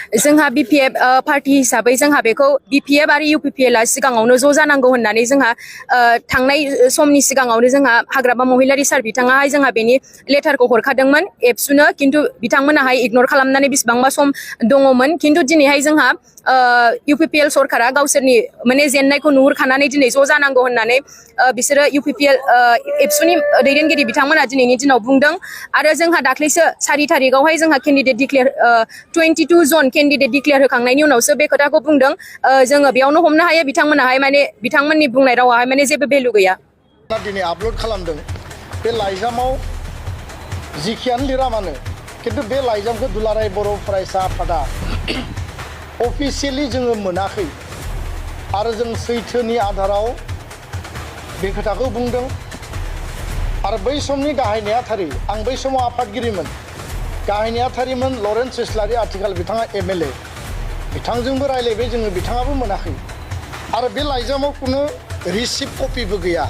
जोंहा BPF party हिसाबै जोंहा बेखौ BPF आरो UPPL आ सिगाङावनो ज' जानांगौ होननानै जोंहा थांनाय समनि सिगाङावनो जोंहा हाग्रामा महिलारि सार बिथाङाहाय जोंहा बेनि लेटारखौ हरखादोंमोन एबसुनो खिन्थु बिथांमोनाहाय इगनर खालामनानै बेसेबांबा सम दङमोन खिन्थु दिनैहाय जोंहा UPPL सरकारा गावसोरनि माने जेन्नायखौ नुहुरखानानै दिनै ज' जानांगौ होननानै बिसोरो UPPL एबसुनि दैदेनगिरि बिथांमोना दिनैनि दिनाव बुंदों आरो जोंहा दाख्लैसो 4 तारिखआवहाय जोंहा केन्डिडेट डिक्लेयार 22 जन केन्डिडेट डिक्लेयार होखांनायनि उनावसो बे खोथाखौ बुंदों जोङो बेयावनो हमनो हायो बिथांमोनाहाय माने बिथांमोननि बुंनाय रावाहाय माने जेबो भेलु गैया दिनै आपल'ड खालामदों बे लाइजामाव जिखियानो लिरा मानो खिन्थु बे लाइजामखौ दुलाराय बर' फरायसा आफादा अफिसियेलि जोङो मोनाखै आरो जों सैथोनि आधाराव बे खोथाखौ बुंदों आरो बै समनि गाहाय नेहाथारि आं बै समाव आफादगिरिमोन गाहाय नेहाथारिमोन लरेन्स इस्लारि आथिखाल बिथाङा MLA बिथांजोंबो रायलायबाय जोङो बिथाङाबो मोनाखै आरो बे लाइजामाव कुनु रिसिप्ट कपिबो गैया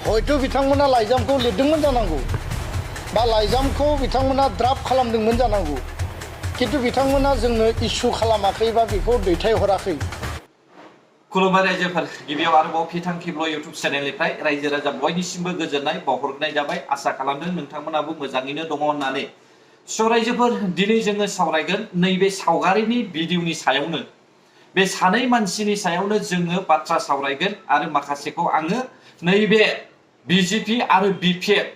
हयथ' बिथांमोना लाइजामखौ लिरदोंमोन जानांगौ बा लाइजामखौ बिथांमोना ड्राफ्ट खालामदोंमोन जानांगौ खिन्थु बिथांमोना जोंनो इस्यु खालामाखै बा बेखौ दैथायहराखै खुलुमबाय रायजोफोर गिबियाव आरोबाव फिथां किब्ल इउटुब चेनेलनिफ्राय रायजो राजा बयनिसिमबो गोजोननाय बावहरनाय जाबाय आसा खालामदों नोंथांमोनाबो मोजाङैनो दङ होननानै रायजोफोर दिनै जोङो सावरायगोन नैबे सावगारिनि भिडिअनि सायावनो बे सानै मानसिनि सायावनो जोङो बाथ्रा सावरायगोन आरो माखासेखौ आङो नैबे BJP आरो BPF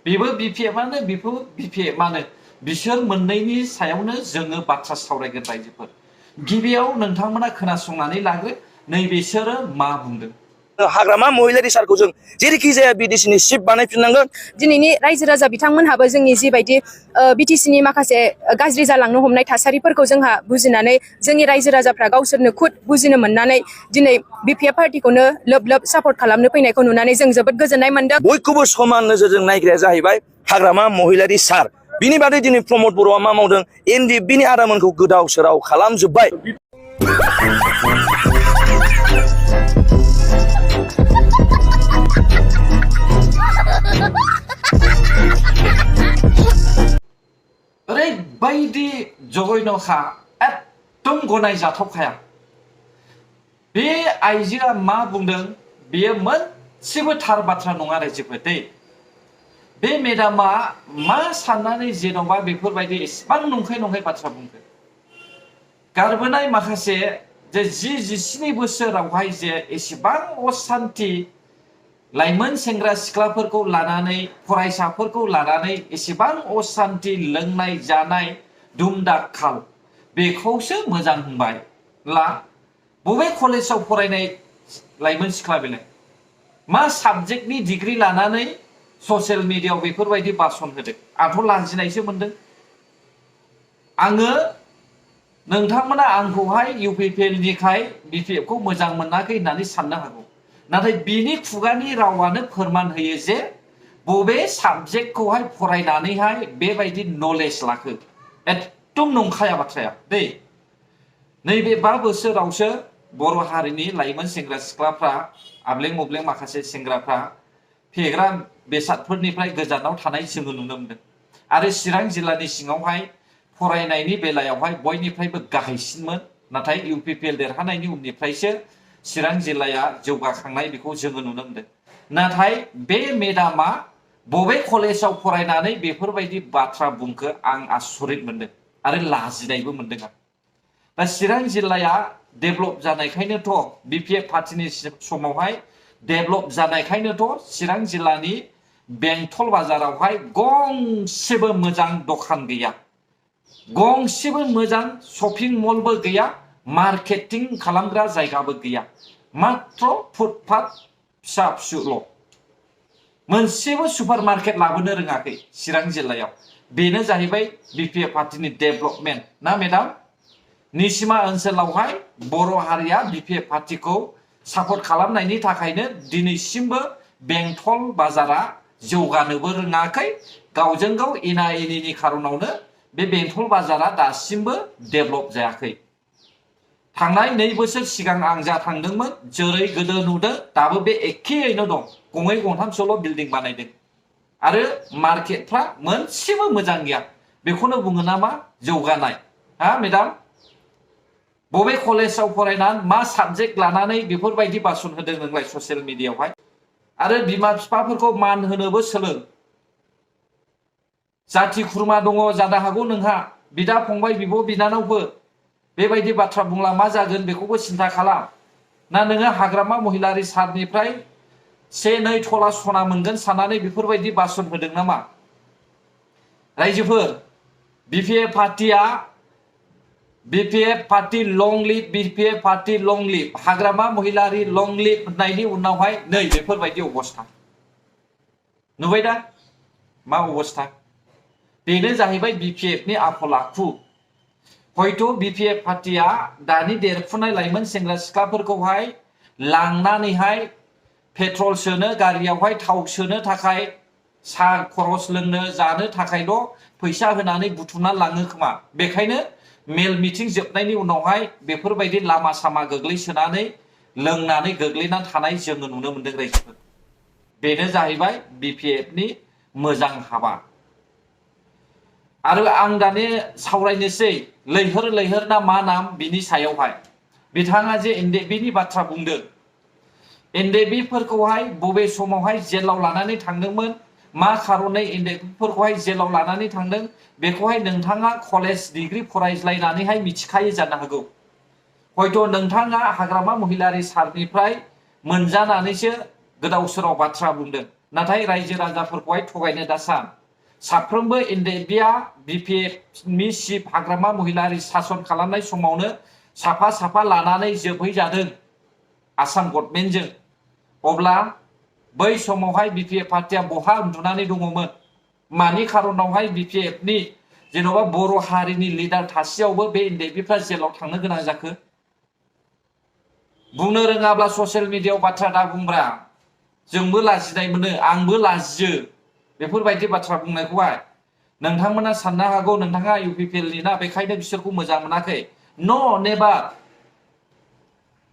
बेबो BPFआनो बेबो BPFआनो बिसोर मोननैनि सायावनो जोङो बाथ्रा सावरायगोन रायजोफोर गिबियाव नोंथांमोना खोनासंनानै लाग्रो नैबेसोरो मा बुंदों हाग्रामा महिलारि सारखौ जों जेरैखि जाया BDCनि चिफ बानायफिननांगोन दिनैनि रायजो राजा बिथांमोनहाबो जोंनि जिबायदि BTCनि माखासे गाज्रि जालांनो हमनाय थासारिफोरखौ जोंहा बुजिनानै जोंनि रायजो राजाफ्रा गावसोरनो खुद बुजिनो मोननानै दिनै BPF पार्टीखौनो लोब लोब सापर्ट खालामनो फैनायखौ नुनानै जों जोबोद गोजोननाय मोनदों बयखौबो समान नोजोरजों नायग्राया जाहैबाय हाग्रामा महिलारि सार बिनि बादै दिनै प्रमद बर'आ मा मावदों NDFBनि आदामोनखौ गोदाव सोराव खालामजोब्बाय ओरैबायदि जघन्यखा एकदम गनायजाथावखाया बे आइजोआ मा बुंदों बेयो मोनसेबो थार बाथ्रा नङा रायजोफोर दै बे मेडामा मा साननानै जेन'बा बेफोरबायदि एसेबां नंखाय बाथ्रा बुंदों गारबोनाय माखासे जे 17 बोसोरावहाय जे एसेबां असान्ति लाइमोन सेंग्रा सिख्लाफोरखौ लानानै फरायसाफोरखौ लानानै एसेबां असान्ति लोंनाय जानाय दुमदाखाल बेखौसो मोजां होनबाय ला बबे कलेजाव फरायनाय लाइमोन सिख्ला बेलाय मा साबजेक्टनि डिग्री लानानै ससियेल मिडियायाव बेफोरबायदि भाषण होदों आंथ' लाजिनायसो मोनदों आङो नोंथांमोना आंखौहाय UPPLनिखाय BPFखौ मोजां मोनाखै होननानै साननो हागौ नाथाय बिनि खुगानि रावानो फोरमान होयो जे बबे साबजेक्टखौहाय फरायनानैहाय बेबायदि नलेज लाखो एकदम नंखाया बाथ्राया दै नैबे 5 बोसोरावसो बर' हारिनि लाइमोन सेंग्रा सिख्लाफ्रा आब्लें मब्लें माखासे सेंग्राफ्रा फेग्रा बेसादफोरनिफ्राय गोजानाव थानाय जोङो नुनो मोनदों आरो चिरां जिल्लानि सिङावहाय फरायनायनि बेलायावहाय बयनिफ्रायबो गाहायसिनमोन नाथाय UPPL देरहानायनि उननिफ्रायसो चिरां जिल्लाया जौगाखांनाय बेखौ जोङो नुनो मोनदों नाथाय बे मेडामा बबे कलेजाव फरायनानै बेफोरबायदि बाथ्रा बुंखो आं आसरित मोनदों आरो लाजिनायबो मोनदों आं दा चिरां जिल्लाया डेभेलप जानायखायनोथ' BPF पार्टीनि समावहाय डेभेलप जानायखायनोथ' चिरां जिल्लानि बेंटल बाजारावहाय गंसेबो मोजां दखान गैया गंसेबो मोजां शपिं मलबो गैया मार्केटिं खालामग्रा जायगाबो गैया मात्र फुटपाथ फिसा फिसौल' मोनसेबो सुपार मार्केट लाबोनो रोङाखै चिरां जिल्लायाव बेनो जाहैबाय BPF पार्टीनि डेभेलपमेन्ट ना मेडाम निसिमा ओनसोलावहाय बर' हारिया BPF पार्टीखौ सापर्ट खालामनायनि थाखायनो दिनैसिमबो बेंटल बाजारा जौगानोबो रोङाखै गावजों गाव एना एनिनि खारनावनो बे बेंटल बाजारा दासिमबो डेभेलप जायाखै थांनाय 2 बोसोर सिगां आं जा थांदोंमोन जेरै गोदो नुदों दाबो बे एखेयैनो दं गंनै गंथामसोल' बिल्डिं बानायदों आरो मार्केटफ्रा मोनसेबो मोजां गैया बेखौनो बुङो नामा जौगानाय हा मेडाम बबे कलेजाव फरायनानै मा साबजेक्ट लानानै बेफोरबायदि भाषण होदों नोंलाय ससियेल मिडियायावहाय आरो बिमा बिफाफोरखौ मान होनोबो सोलों जाथि खुरमा दङ जानो हागौ नोंहा बिदा फंबाय बिब' बिनानावबो बेबायदि बाथ्रा बुंला मा जागोन बेखौबो सिन्था खालाम ना नोङो हाग्रामा महिलारि सारनिफ्राय 1-2 थला सना मोनगोन साननानै बेफोरबायदि भाषण होदों नामा रायजोफोर बिपिएफ पार्टी लं लिभ बिपिएफ पार्टी लं लिभ हाग्रामा महिलारि लं लिभ होननायनि उनावहाय नै बेफोरबायदि अबस्था नुबाय दा मा अबस्था बेनो जाहैबाय बिपिएफनि आखल आखु हयथ' बिपिएफ पार्टीया दानि देरफुनाय लाइमोन सेंग्रा सिख्लाफोरखौहाय लांनानैहाय पेट्रल सोनो गारियावहाय थाव सोनो थाखाय सा खरस लोंनो जानो थाखायल' फैसा होनानै बुथुमना लाङो खोमा बेखायनो मेल मिटिं जोबनायनि उनावहाय बेफोरबायदि लामा सामा गोग्लैसोनानै लोंनानै गोग्लैनानै थानाय जोङो नुनो मोनदों रायजोफोर बेनो जाहैबाय बिपिएफनि मोजां हाबा आरो आं दानि सावरायनोसै लैहोर ना मा नाम बिनि सायावहाय बिथाङा जे एनडेबिनि बाथ्रा बुंदों एनडेबिफोरखौहाय बबे समावहाय जेलाव लानानै थांदोंमोन मा खारनै एनडेबिफोरखौहाय जेलाव लानानै थांदों बेखौहाय नोंथाङा कलेज डिग्री फरायज्लायनानैहाय मिथिखायो जानो हागौ हयथ' नोंथाङा हाग्रामा महिलारि सारनिफ्राय मोनजानानैसो गोदाव सोराव बाथ्रा बुंदों नाथाय रायजो राजाफोरखौहाय थगायनो दासान साफ्रोमबो एनडेबिया बिपिएफनि चिफ हाग्रामा महिलारि सासन खालामनाय समावनो साफा लानानै जोबहैजादों आसाम गभर्नमेन्टजों अब्ला बै समावहाय बिपिएफ पार्टीया बहा उन्दुनानै दङमोन मानि खारनावहाय बिपिएफनि जेन'बा बर' हारिनि लिडार थासेयावबो बे एनडेबिफ्रा जेलाव थांनो गोनां जाखो बुंनो रोङाब्ला ससियेल मिडियायाव बाथ्रा दा बुंब्रा जोंबो लाजिनाय मोनो आंबो लाजियो बेफोरबायदि बाथ्रा बुंनायखौहाय नोंथांमोना साननो हागौ नोंथाङा इउपिपिएलनि ना बेखायनो बिसोरखौ मोजां मोनाखै न' नेभार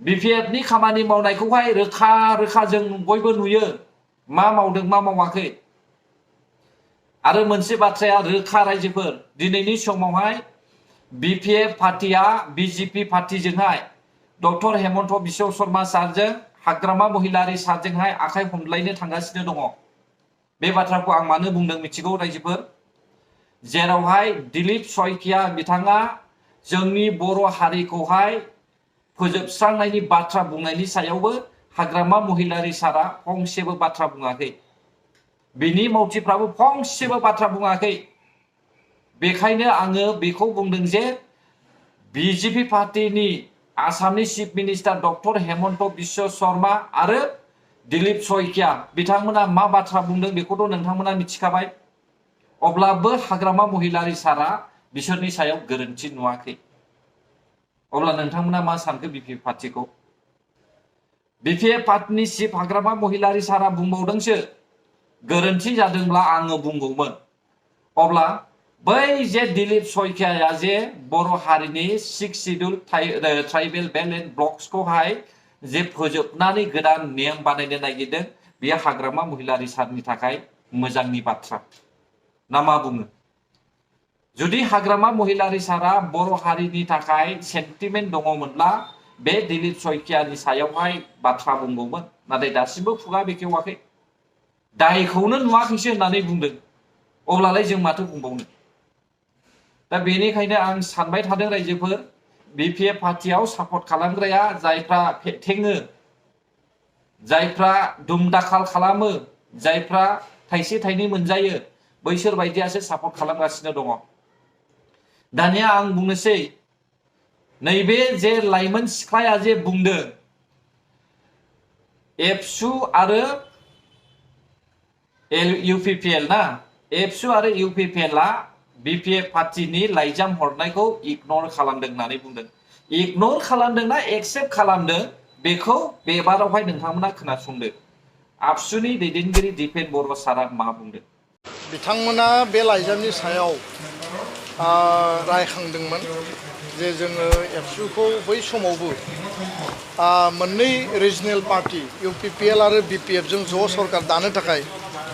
बिपिएफनि खामानि मावनायखौहाय रोखा जों बयबो नुयो मा मावदों मा मावाखै आरो मोनसे बाथ्राया रोखा रायजोफोर दिनैनि समावहाय बिपिएफ पार्टीया बिजेपि पार्टीजोंहाय डक्टर हेमन्त बिश्व शर्मा सारजों हाग्रामा महिलारि सारजोंहाय आखाइ हमलायनो थांगासिनो दङ बे बाथ्राखौ आं मानो बुंदों मिथिगौ रायजोफोर जेरावहाय दिलीप सयकिया बिथाङा जोंनि बर' हारिखौहाय फोजोबस्रांनायनि बाथ्रा बुंनायनि सायावबो हाग्रामा महिलारि सारा फंसेबो बाथ्रा बुङाखै बिनि मावथिफ्राबो फंसेबो बाथ्रा बुङाखै बेखायनो आङो बेखौ बुंदों जे बिजेपि पार्टीनि आसामनि chief minister doctor Hemanta Biswa Sharma आरो दिलीप सयकिया बिथांमोना मा बाथ्रा बुंदों बेखौथ' नोंथांमोना मिथिखाबाय अब्लाबो हाग्रामा महिलारि सारा बिसोरनि सायाव गोरोन्थि नुवाखै अब्ला नोंथांमोना मा सानखो बिपिएफ पार्टीखौ बिपिएफ पार्टीनि चिफ हाग्रामा महिलारि सारा बुंबावदोंसो गोरोन्थि जादोंब्ला आङो बुंगौमोन अब्ला बै जे दिलीप सयकियाया जे बर' हारिनि 6 शिड्यूल ट्राइबेल बेल्ट एन्ड ब्लक्सखौहाय जे फोजोबनानै गोदान नेम बानायनो नागिरदों बेयो हाग्रामा महिलारि सारनि थाखाय मोजांनि बाथ्रा ना मा बुङो जुदि हाग्रामा महिलारि सारा बर' हारिनि थाखाय सेन्टिमेन्ट दङमोनब्ला बे दिलीप सयकियानि सायावहाय बाथ्रा बुंगौमोन नाथाय दासिमबो खुगा बेखेवाखै दायखौनो नुवाखैसो होननानै बुंदों अब्लालाय जों माथो बुंबावनो दा बेनिखायनो आं सानबाय थादों रायजोफोर बिपिएफ पार्टीयाव सापर्ट खालामग्राया जायफ्रा फेथेङो जायफ्रा दुमदाखाल खालामो जायफ्रा थाइसे थाइनै मोनजायो बैसोर बायदियासो सापर्ट खालामगासिनो दङ दानिया आं बुंनोसै नैबे जे लाइमोन सिख्लाया जे बुंदों एबसु आरो इउपिपिएल ना एबसु आरो इउपिपिएलआ बिपिएफ पार्टीनि लाइजाम हरनायखौ इगनर खालामदों होननानै बुंदों इगनर खालामदोंना एक्सेप्ट खालामदों बेखौ बेबारावहाय नोंथांमोना खोनासंदो आबसुनि दैदेनगिरि दिपेन बर' सारा मा बुंदों बिथांमोना बे लाइजामनि सायाव रायखांदोंमोन जे जोङो एबसुखौ बै समावबो मोननै रिजनेल पार्टी इउपिपिएल आरो बिपिएफजों ज' सरकार दानो थाखाय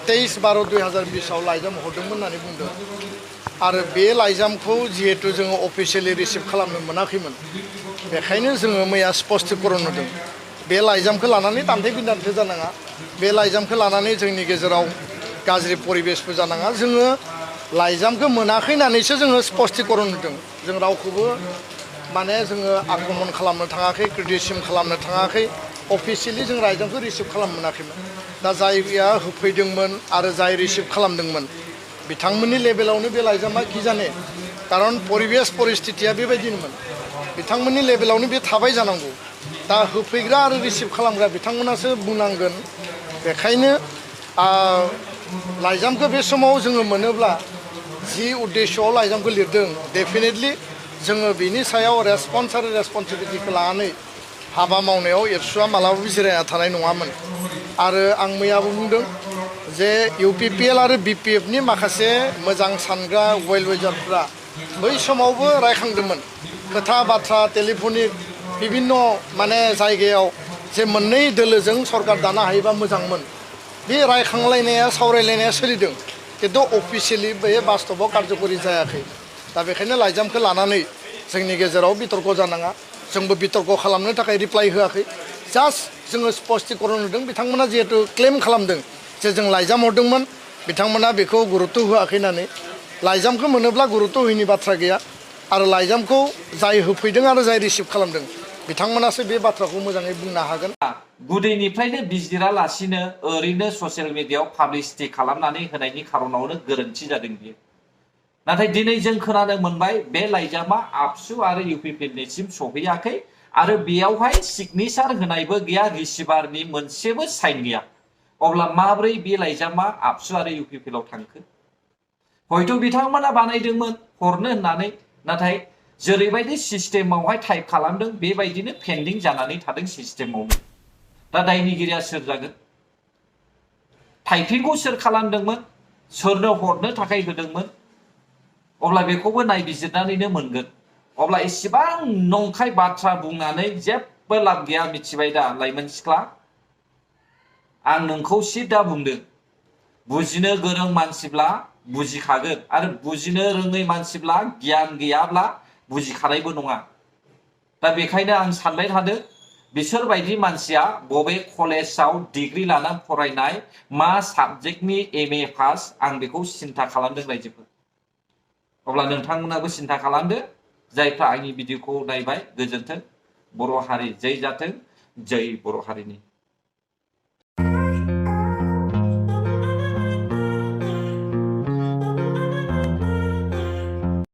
23/12/2020 लाइजाम हरदोंमोन होननानै बुंदों आरो बे लाइजामखौ जिहेतु जोङो अफिसियेलि रिसिभ खालामनो मोनाखैमोन बेखायनो जोङो मैया स्पष्टीकरण होदों बे लाइजामखौ लानानै दान्थे बिदान्थे जानाङा बे लाइजामखौ लानानै जोंनि गेजेराव गाज्रि परिबेसबो जानाङा जोङो लाइजामखौ मोनाखै होननानैसो जोङो स्पष्टीकरण होदों जों रावखौबो माने जोङो आक्रमण खालामनो थाङाखै क्रिटिसिजम खालामनो थाङाखै अफिसियेलि जों लाइजामखौ रिसिभ खालामनो मोनाखैमोन दा जायया होफैदोंमोन आरो जाय रिसिभ खालामदोंमोन बिथांमोननि लेभेलावनो बे लाइजामा की जाने कारन परिबेस परिस्थितिया बेबायदिनोमोन बिथांमोननि लेभेलावनो बे थाबाय जानांगौ दा होफैग्रा आरो रिसिभ खालामग्रा बिथांमोनासो बुंनांगोन बेखायनो लाइजामखौ बे समाव जोङो मोनोब्ला जि उद्देश्यआव लाइजामखौ लिरदों डेफिनेटलि जोङो बिनि सायाव रेसपन्स आरो रेसपन्सिबिलिटिखौ लानानै हाबा मावनायाव एबसुआ मालाबाबो जिरायना थानाय नङामोन आरो आं मैयाबो बुंदों जे UPPL आरो BPFनि माखासे मोजां सानग्रा वेल विजारफोरा बै समावबो रायखांदोंमोन खोथा बाथ्रा टेलिफनिक बिभिन्न माने जायगायाव जे मोननै दोलोजों सरकार दानो हायोबा मोजांमोन बे रायखांलायनाया सावरायलायनाया सोलिदों खिन्थु अफिसियेलि बे बास्तबाव कार्यकरि जायाखै दा बेखायनो लाइजामखौ लानानै जोंनि गेजेराव बितर्क जानाङा जोंबो बितर्क खालामनो थाखाय रिप्लाइ होआखै जास्ट जोङो स्पष्टीकरण होदों बिथांमोना जिहेतु क्लेम खालामदों जे जों लाइजाम हरदोंमोन बिथांमोना बेखौ गुरुत्व होआखै होननानै लाइजामखौ मोनोब्ला गुरुत्व होयिनि बाथ्रा गैया आरो लाइजामखौ जाय होफैदों आरो जाय रिसिभ खालामदों बिथांमोनासो बे बाथ्राखौ मोजाङै बुंनो हागोन गुदैनिफ्रायनो बिजिरालासिनो ओरैनो ससियेल मिडियायाव पाब्लिसिटि खालामनानै होनायनि खारनावनो गोरोन्थि जादों बियो नाथाय दिनै जों खोनानो मोनबाय बे लाइजामा आबसु आरो UPPLनिसिम सौहैयाखै आरो बेयावहाय सिगनेचार होनायबो गैया रिसिभारनि मोनसेबो साइन गैया अब्ला माब्रै बे लाइजामा आबसु आरो UPPLआव थांखो हयथ' बिथांमोना बानायदोंमोन हरनो होननानै नाथाय जेरैबायदि सिस्टेमावहाय टाइप खालामदों बेबायदिनो पेन्डिं जानानै थादों सिस्टेमावनो दा दायनिगिरिया सोर जागोन टाइपिंखौ सोर खालामदोंमोन सोरनो हरनो थाखाय होदोंमोन अब्ला बेखौबो नायबिजिरनानैनो मोनगोन अब्ला इसेबां नंखाय बाथ्रा बुंनानै जेबो लाब गैया मिथिबाय दा लाइमोन सिख्ला आं नोंखौ सिदा बुंदों बुजिनो गोरों मानसिब्ला बुजिखागोन आरो बुजिनो रोङै मानसिब्ला गियान गैयाब्ला बुजिखानायबो नङा दा बेखायनो आं सानबाय थादों बिसोरबायदि मानसिया बबे कलेजाव डिग्री लाना फरायनाय मा साबजेक्टनि MA पास आं बेखौ सिन्था खालामदों रायजोफोर अब्ला नोंथांमोनाबो सिन्था खालामदो जायफ्रा आंनि भिडिअखौ नायबाय गोजोन्थों बर' हारि जै जाथों जै बर' हारिनि